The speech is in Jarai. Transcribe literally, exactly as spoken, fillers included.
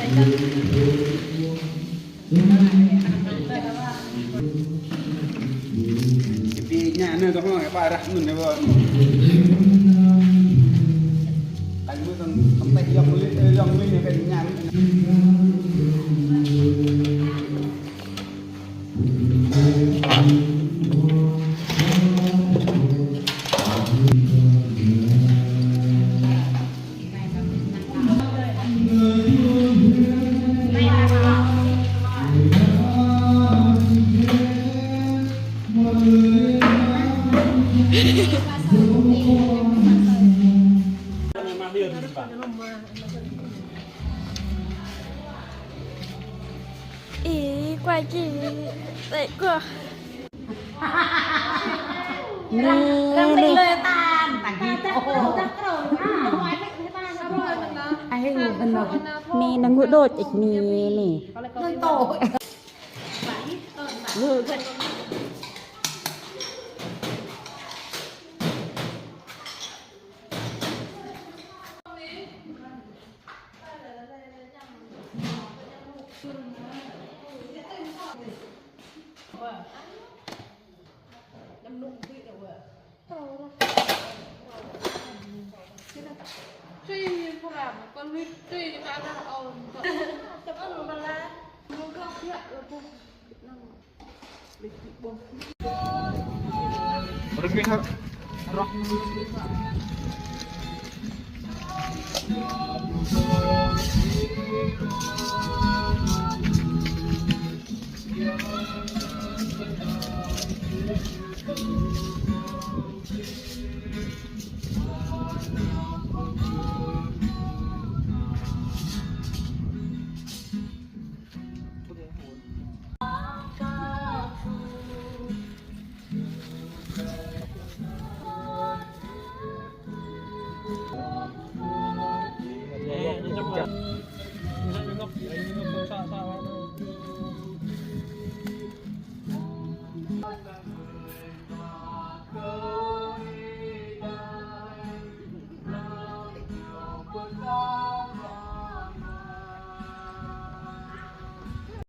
Pi ña ne to, hong, parah nun ne, bo. Tang mu tang, sampai yang mui, eh, yang mui ne, kan ña. Ih, kuai ki, tĕk kuah. Nê, nê. Ai, nê nă ngŭ đôč, ih, nê, nê.